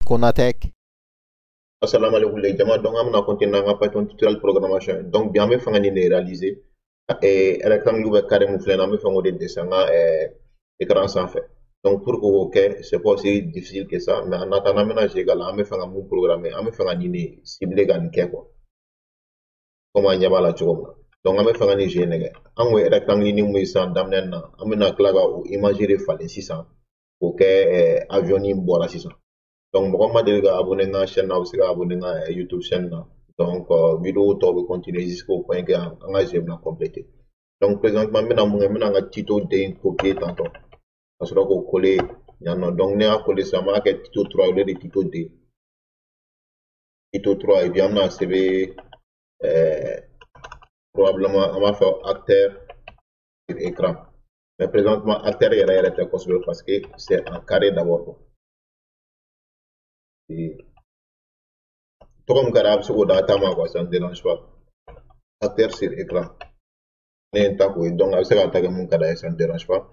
Konatec. Assalamu alaikum les jama. Donc an bɛna continuer an ka Python tutoriel programmation. Donc bi an bɛ fɛ ka nin de réaliser. Et rectangle bɛ carré mun filɛ nin ye, an bɛ fɛ k'o de dessin an ka écran sanfɛ. Donc pour k'o kɛ, c'est pas aussi difficile que ça, mais en attendant an bɛna jeu k'a la, an bɛ fɛ ka mun programmer, an bɛ fɛ ka nin de cibler ka nin kɛ quoi. Comme an ɲɛ b'a la cogo min na. Donc an bɛ fɛ ka nin jeu nɛgɛ. An kun ye rectangle ni mun ye sisan daminɛ na, an bɛna tila ka o image de falen sisan k'o kɛ avion ni bɔra sisan. Donc mɔgɔ ma deli ka abonné n ka chaîne na, a bɛ se ka abonné n ka YouTube chaîne na. Donc vidéo tɔw bɛ continuer jusqu'au point que an ka jeu bɛna compléter. Donc présentement n bɛna mun kɛ, n bɛna n ka tuto den copier tantôt ka sɔrɔ k'o coller yan nɔ. Donc ne y'a coller sisan, n b'a kɛ tuto 3 au lieu de tuto 2. Tuto 3 et puis an bɛna sɛbɛn probablement an b'a fɔ acteur sur écran. Mais présentement acteur yɛrɛ yɛrɛ tɛ kosɛbɛ parce que c'est en carré d'abord quoi. Tɔgɔ min ka di a bɛ se k'o d'a ta ma quoi, ça ne dérange pas. Acteur sur écran. Ne ye n ta k'o ye, donc a bɛ se ka ta kɛ mun ka d'a ye, ça ne dérange pas.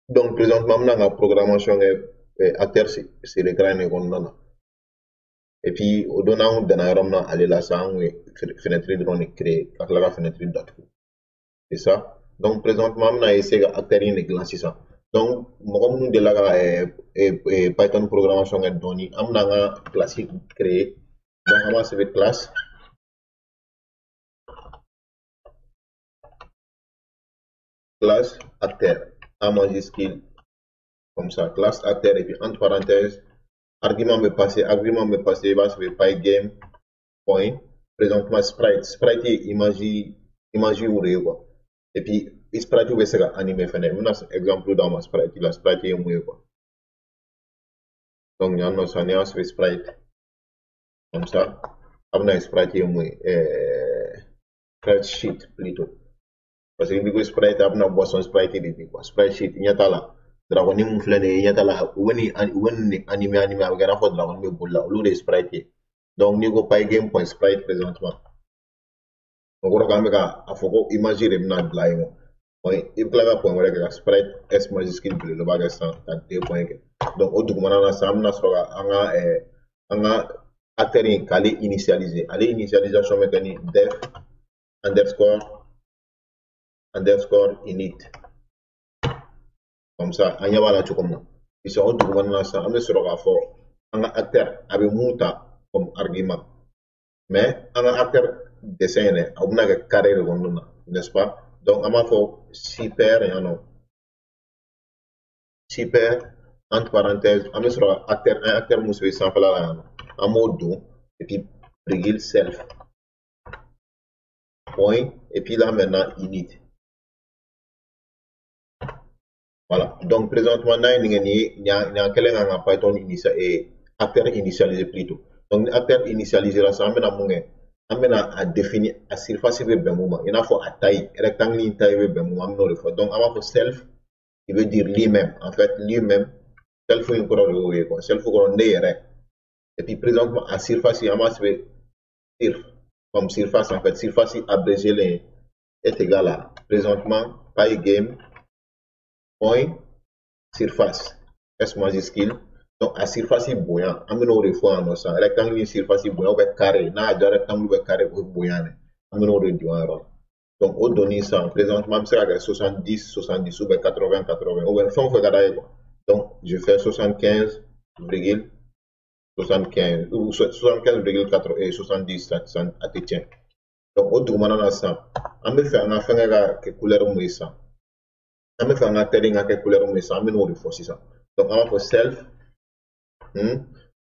Donc présentement n bɛna n ka programmation kɛ acteur sur écran de kɔnɔna na. Et puis o don n'an kun danna yɔrɔ min na ale la sa, an kun ye fenêtre dɔrɔn de créer ka tila ka fenêtre datugu. C'est ça. Donc présentement an bɛna essayer ka acteur in de dilan sisan. Donc mɔgɔ minnu delila ka Python programmation kɛ dɔɔni, an bɛna an ka classe créer. Donc an b'a sɛbɛn classe classe acteur, A majuscule comme ça, classe acteur et puis entre parenthèses argument bɛ passer, argument bɛ passer, i b'a sɛbɛn pygame point présentement sprite. Sprite ye image de ye quoi. Et puis sprite bɛ se ka animer fɛnɛ. N bɛna exemple d'aw ma sprite la, sprite ye mun ye quoi. Donc yan nɔ sisan n'i y'a sɛbɛn sprite comme ça, a bɛna sprite ye mun ye, sprite sheet plutôt. Parce que n'i ko sprite, a bɛna boisson sprite de di quoi. Sprite sheet ɲɛ t'a la. Dragon mun filɛ nin ye, ɲɛ t'a la, u bɛ nin animer animer, a bɛ kɛ i n'a fɔ dragon bɛ boli la, olu de ye sprite ye. Donc n'i ko pygame point sprite présentement, o kɔrɔ k'an bɛ ka a fɔ ko image de bɛna bila yen nɔ. I bɛ tila ka point wɛrɛ kɛ ka sprite S majuscule belebeleba kɛ sisan ka deux points kɛ. Donc o dugumana na sisan, an bɛna sɔrɔ ka an ka acteur in k'ale initialiser. Ale initialisation bɛ kɛ ni def underscore underscore init. Comme ça, an ɲɛ b'a la cogo min na. Sisan o dugumana na sisan, an bɛ sɔrɔ k'a fɔ an ka acteur a bɛ mun ta comme argument. Mais an ka acteur dessin yɛrɛ, a bɛna kɛ carré de kɔnɔna na, n'est-ce pas? Donc an b'a fɔ super yan nɔ. Super entre parenthèses, an bɛ sɔrɔ ka acteur, an ye acteur mun sɛbɛn sanfɛla la yan nɔ, an b'o don et puis virgule self point et puis là maintenant init. Voilà. Donc présentement n'a ye nin kɛ nin nin kɛlen k'an ka Python acteur initialiser plutôt. Donc ni acteur initialiser la sisan, an bɛna mun kɛ? An bɛna a définir a surface bɛ bɛn mun ma, i n'a fɔ a taille, rectangle in taille bɛ bɛn mun ma, an bɛn'o de fɔ. Donc an b'a fɔ self, il veut dire lui-même. En fait lui-même, self in kɔrɔ de y'o ye quoi. Self kɔrɔ ne yɛrɛ. Et puis présentement a surface, an b'a sɛbɛn surf comme surface, en fait surface abrégée est égal à présentement pygame point surface S majuscule. Donc a surface bonya, an bɛn'o de fɔ yan nɔ sisan, rectangle ni surface bonya ou bien carré, n'a y'a diya rectangle ou bien carré o bonya dɛ, an bɛn'o de don a yɔrɔ la. Donc o donni sisan présentement an bɛ se ka kɛ 70 70 ou bien 80 80 ou bien fɛn o fɛn ka d'a ye quoi. Donc je fais 75 virgule 75 ou 75,4 et 70, ça a tɛ tiɲɛ. Donc o dugumana na sisan, an bɛ fɛ an ka fɛngɛ ka kɛ couleur mun ye sisan, an bɛ fɛ an ka acteur in ka kɛ couleur mun ye sisan, an bɛn'o de fɔ sisan. Donc an b'a fɔ self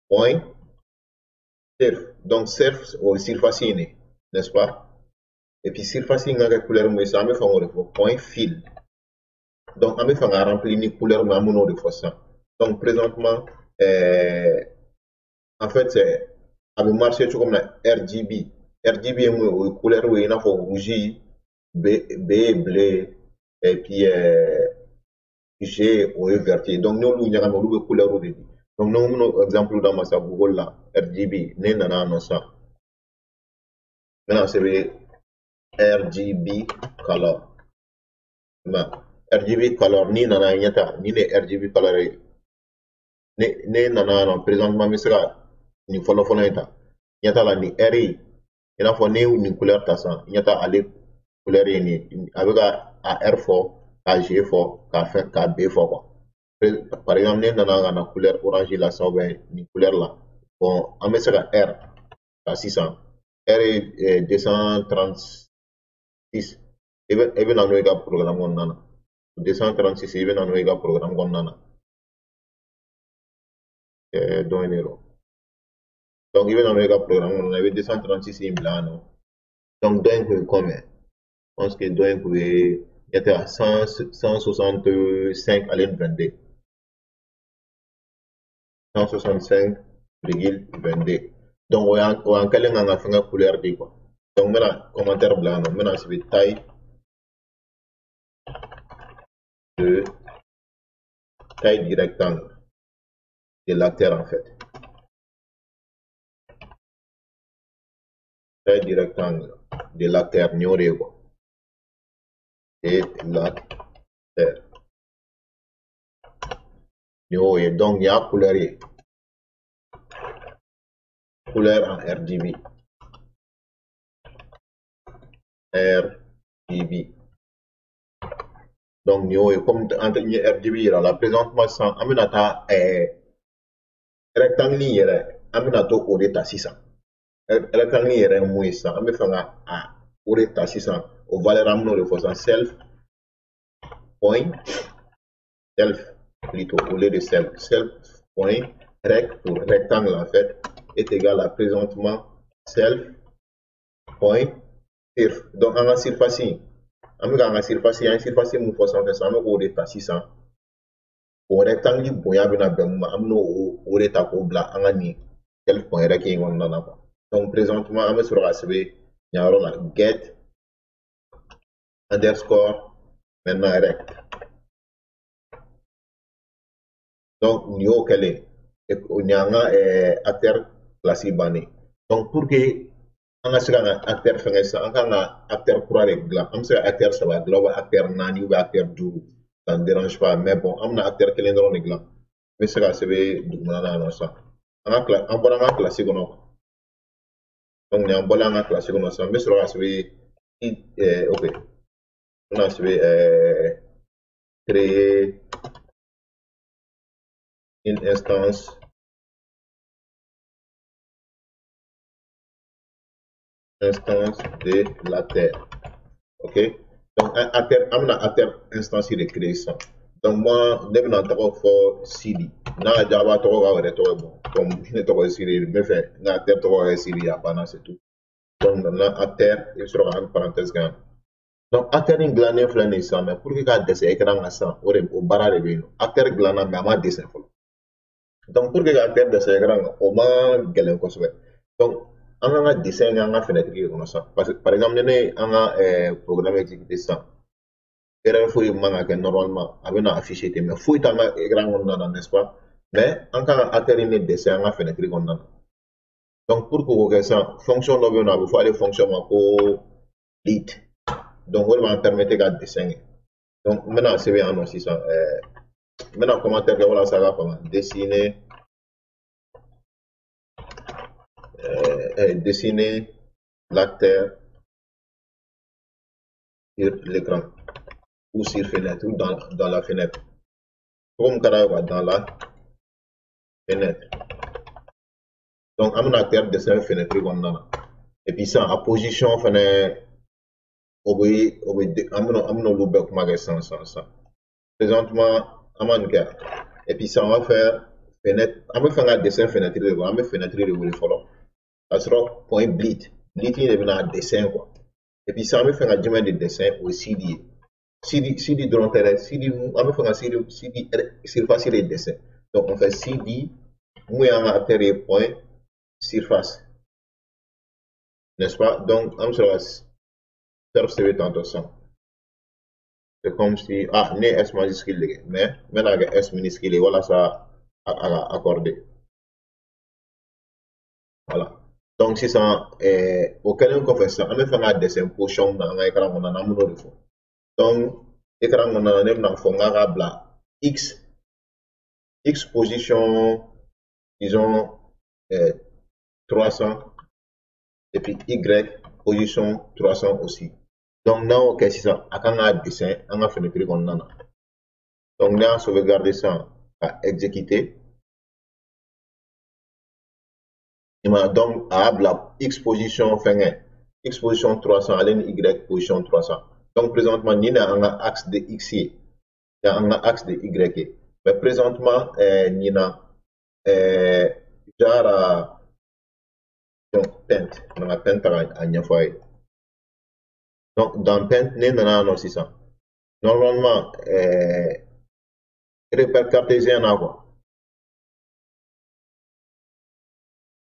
point surf. Donc surf o ye surface in de, n'est-ce pas? Et puis surface in ka kɛ couleur mun ye sisan, an bɛ fɛ k'o de fɔ point fill. Donc an bɛ fɛ ka remplir ni couleur mun ye, an bɛn'o de fɔ sisan. Donc présentement en fait c'est a bɛ marcher cogo min na RGB. RGB ye mun ye, o ye couleur ye i n'a fɔ rouge, B, B ye bleu, et puis G o ye vert ye. Donc n'olu ɲagami, olu bɛ couleur de di. Donc n'an bɛna exemple d'a ma sisan Google la, RGB, ne nana yan nɔ sisan, n bɛna sɛbɛn RGB color. I m'a ye, RGB color, n'i nana ɲɛ ta, nin de ye RGB color ye. Ne nana yan nɔ, présentement n bɛ se ka nin fɔlɔ fɔlɔ in ta. Ɲɛ t'a la nin R in, i n'a fɔ ne ye nin couleur ta sisan, ɲɛ t'a ale couleur ye nin ye, a bɛ ka a R fɔ, ka G fɔ, ka fɛn, ka B fɔ quoi. Par exemple, ne nana ka na couleur orange la sisan, ou bien nin couleur la, bon, an bɛ se ka R ta sisan. R ye 236. I bɛ na n'o ye i ka programme kɔnɔna na. 236, i bɛ na n'o ye i ka programme kɔnɔna na. Dɔ in de don. Donc i bɛ na n'o ye i ka programme kɔnɔna na, i bɛ 236 in bila yan nɔ. Donc dɔ in kun ye combien? Je pense que dɔ in kun ye, ɲɛ tɛ, 165 ale ni 22. 165,22. Donc o y'an kɛlen k'an ka fɛngɛ couleur di quoi. Donc n bɛna commentaire bila yan nɔ, n bɛna sɛbɛn taille du rectangle de l'acteur en fait. Taille du rectangle de l'acteur, nin y'o de ye quoi. De l'acteur. Nin y'o ye. Donc nin y'a couleur ye. Couleur en RGB. RGB. Donc nin y'o ye, comme an tɛ n ye RGB yira la présentement sisan, an bɛna taa rectangle in yɛrɛ, an bɛna to o de ta sisan. Rectangle in yɛrɛ ye mun ye sisan? An bɛ fɛ ka a o de ta sisan, o valeur an bɛn'o de fɔ sisan. Self point self plutôt, au lieu de self, self point rect pour rectangle en fait, est égal à présentement self point surf. Donc an ka surface in, an bɛ k'an ka surface, an ye surface mun fɔ sanfɛ sisan, an bɛ k'o de ta sisan. O rectangle bonya bɛna bɛn mun ma, an bɛn'o o de ta k'o bila an ka nin self point rect in kɔnɔna na quoi. Donc présentement an bɛ sɔrɔ ka sɛbɛn nin yɔrɔ la get underscore maintenant rect. Donc nin y'o kɛlen, nin y'an ka acteur classe bannen. Donc pour que an ka se k'an ka acteur fɛngɛ sisan, an kan ka acteur kura de dilan. An bɛ se ka acteur saba dilan, ou bien acteur naani, ou bien acteur duuru, ça ne dérange pas. Mais bon, an bɛna acteur kelen dɔrɔn de dilan. N bɛ se ka sɛbɛn dugumana na yan nɔ sisan. An ka an bɔra an ka classe kɔnɔ. Donc nin an bɔlen an ka classe kɔnɔ sisan, n bɛ sɔrɔ ka sɛbɛn, ok, n bɛna sɛbɛn créer une instance de l'acteur. Ok, donc un acteur, an bɛna acteur instance de créer sisan. Donc moi, ne bɛna n tɔgɔ fɔ Sidi. N'a y'a diya a b'a tɔgɔ k'aw yɛrɛ tɔgɔ ye. Bon, comme ne tɔgɔ ye Sidi, n bɛ fɛ n ka acteur tɔgɔ ka kɛ Sidi, a banna, c'est tout. Donc maintenant acteur, i bɛ sɔrɔ ka entre parenthèse kɛ yan. Donc acteur in dilannen filɛ nin ye sisan, mais pour que k'a dessiner écran kan sisan, o de o baara de bɛ yen nɔ. Acteur dilanna, mais a ma dessiner fɔlɔ. Donc pour que ka acteur dessiner écran kan, o ma gɛlɛn kosɛbɛ. Donc an k'an ka dessin kɛ an ka fenêtre de kɔnɔ sisan. Parce que par exemple, ni ne ye an ka programme exécuté sisan, erreur foyi man ka kɛ normalement, a bɛna afficher ten, mais foyi t'an ka écran kɔnɔna na, n'est-ce pas? Mais an kan ka acteur in de dessin an ka fenêtre kɔnɔna na. Donc pour que k'o kɛ sisan, fonction dɔ bɛ yen nɔ, a bɛ fɔ ale fonction ma ko blit. Donc o de b'an permettre ka dessin kɛ. Donc n bɛna sɛbɛn yan nɔ sisan, n bɛna commentaire kɛ walasa a ka faamuya. Dessiner l'acteur sur l'écran ou sur fenêtre ou dans la fenêtre. Comme ka d'a ye quoi, dans la fenêtre. Donc an bɛna acteur dessin fenêtre kɔnɔna na. Et puis sisan a position fɛnɛ, o bɛ an bɛna olu bɛɛ kuma kɛ sisan sisan sisan. Présentement an b'a nin kɛ. Et puis sisan on va faire fenêtre, an bɛ fɛ ka dessin fenêtre de kɔnɔ, an bɛ fenêtre de wele fɔlɔ. Ka sɔrɔ point blit, blit in de bɛna dessin quoi. Et puis sisan an bɛ fɛ ka jumɛn de dessin? O ye CD ye. CD, CD dɔrɔn tɛ dɛ, CD, an bɛ fɛ ka CD, CD surface de dessin. Donc on fait CD, mun y'an ka acteur ye, point surface, n'est-ce pas? Donc an bɛ sɔrɔ ka self sɛbɛn tantôt sisan. C'est comme si, ah, ne ye S majuscule de kɛ, mais n bɛna kɛ S minuscule ye walasa a ka accorder. Voilà. Donc sisan, o kɛlen kɔfɛ sisan, an bɛ fɛ ka dessin position min na an ka écran kɔnɔna na, an bɛn'o de fɔ. Donc écran kɔnɔna na, ne bɛna fɔ n k'a ka bila X, X position, disons, 300, et puis Y position 300 aussi. Donc, n'an y'o kɛ sisan, a kan k'a dessin an ka fenêtre kɔnɔna na. Donc, n'an y'a sauvegarder sisan ka exécuter, i m'a ye, donc a y'a bila X position fɛngɛ, X position 300 ale ni Y position 300. Donc, présentement, nin de y'an ka axe de X ye, an ka axe de Y ye. Mais présentement, nin na, genre, donc Paint, n ka Paint ta k'a ɲɛfɔ a ye. Donc, dans Paint, ne nana yan nɔ sisan, normalement, repère cartésien na quoi.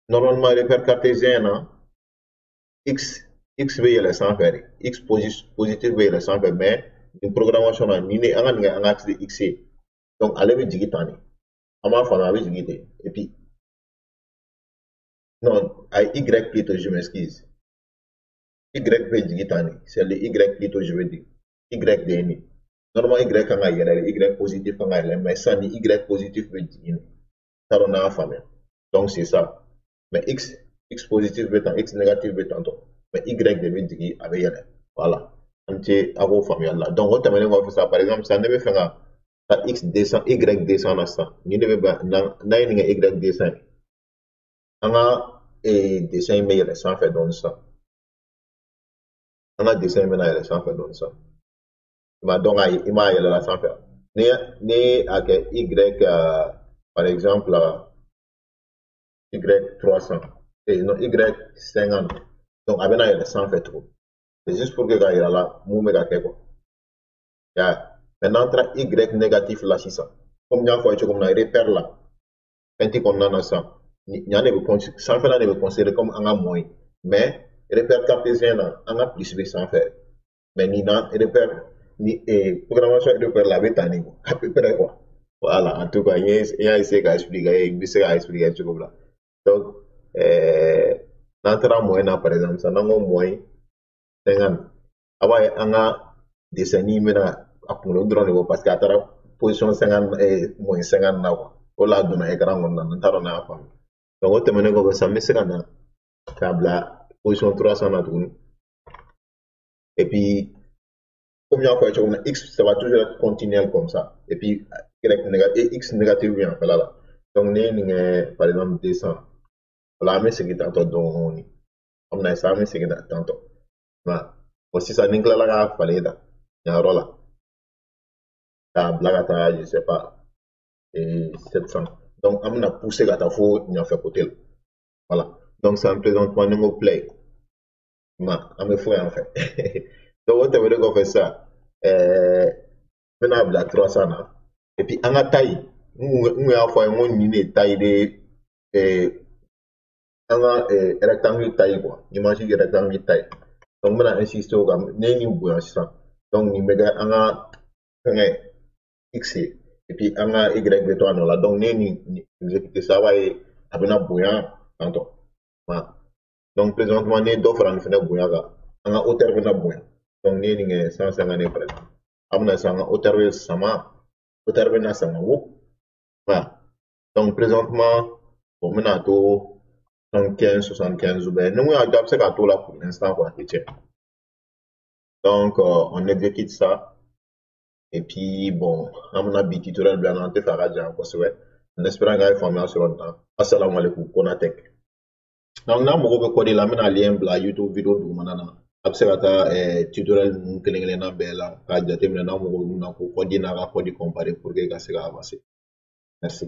Normalement, repère cartésien na, X bɛ yɛlɛ sanfɛ de, X positif bɛ yɛlɛ sanfɛ, mais nin programmation na, nin de an ka nin kɛ an ka axe de X ye. Donc, ale bɛ jigin tan de. An b'a faamuya, a bɛ jigin ten. Et puis, non, a Y plutôt, je m'excuse. Y bɛ jigin tan de. C'est le Y plutôt, je veux dire. Y de ye nin. Normalement, Y kan ka yɛlɛ de, Y positif kan ka yɛlɛ, mais sisan ni Y positif bɛ jigin de. T'a dɔn n'a y'a faamuya. Donc, c'est ça. Mais X positif bɛ tan, X négatif bɛ tantɔ. Mais Y de bɛ jigin, a bɛ yɛlɛ. Voilà. An tɛ a k'o faamuyali la. Donc, o tɛmɛnen kɔfɛ sisan, par exemple, sisan ne bɛ fɛ ka taa X 200, Y 200 na sisan. Nin de bɛ bɛn, n'an ye nin kɛ Y 200 ye, an ka dessin in bɛ yɛlɛ sanfɛ dɔɔnin sisan. An ka dessin in bɛna yɛlɛ sanfɛ dɔɔnin sisan. I m'a dɔn i m'a yɛlɛla sanfɛ. Ni a kɛ Y, par exemple, Y 300, non, Y 50. Donc, a bɛna yɛlɛ sanfɛ tugun. C'est juste pour que k'a yira la mun bɛ ka kɛ quoi. Ya. Maintenant, an taara Y négatif la sisan. Comme n y'a fɔ a ye cogo min na, repère la, Paint kɔnɔna na sisan, ɲan de bɛ sanfɛla de bɛ considéré comme an ka moins. Mais repère cartésien na, an ka plus bɛ sanfɛ. Mais nin na, repère ni programmation repère la, a bɛ tan de quoi, à peu près quoi. Voilà, en tout cas, n y'a essayé k'a expliquer, n bɛ se k'a expliquer cogo min na. Donc, n'an taara moins na, par exemple, sisan n'an ko moins 50, a b'a ye an ka dessin bɛna a kunkolo dɔrɔn de bɔ parce que a taara position 50, moins 50 na quoi. O la a donna écran kɔnɔna na, n t'a dɔn n'a y'a faamu. Donc, o tɛmɛnen kɔfɛ sisan, n bɛ se ka na k'a bila position 300 na tuguni. Et puis, comme n y'a fɔ a ye cogo min na, X, ça va toujours être continuel comme ça. Et puis, Y négatif, X négatif bɛ yanfɛla la. Donc, ne ye nin kɛ, par exemple, 200. Voilà, an bɛ segin tantɔ dɔɔnin. An bɛna sisan, an bɛ segin tantɔ. Voilà. Bon, sisan ni n tilala k'a falen tan, yan yɔrɔ la, k'a bila ka taa, je sais pas, 700. Donc, an bɛna pousser ka taa fo ɲɛfɛ côté la. Voilà. Donc, sisan présentement, ni n ko play, ma, an bɛ fo yan fɛ. Donc, o tɛmɛnen kɔfɛ sisan, n bɛna bila 300 na. Et puis, an ka taille, n kun y'a fɔ a ye, n ko nin de ye taille de, an ka rectangle taille quoi, image rectangle taille. Donc, n bɛna insister o kan, ne ye nin bonya sisan. Donc, nin bɛ kɛ an ka fɛngɛ X ye. Et puis, an ka Y bɛ to a nɔ la. Donc, ne ye nin exécuter sisan, a b'a ye a bɛna bonya tantɔ. Voilà. Donc, présentement, ne ye dɔ fara nin fɛnɛ bonya kan, an ka hauteur bɛna bonya. Donc, ne ye nin kɛ 150 par exemple. A bɛna sisan, an ka hauteur bɛ sama, hauteur bɛna sama wo. Voilà. Donc, présentement, bon, n bɛna to 75, 75 ou bien, ni mun y'a diya, a bɛ se k'a to la pour l'instant quoi, a tɛ tiɲɛ. Donc, on exécute ça. Et puis, bon, an bɛna bi tutoriel bila an tɛ fɛ a ka jan kosɛbɛ. En espérant k'a ye faamuya sɔrɔ nin na. Assalamu alaikum, Konatek. Donc, n'a mago bɛ code la, an bɛna lien bila YouTube vidéo dugumana na. A bɛ se ka taa tutoriel ninnu kelen kelenna bɛɛ la k'a jateminɛ n'a mago bɛ mun na, k'o code n'a ka code comparer pour que ka se ka avancer. Merci.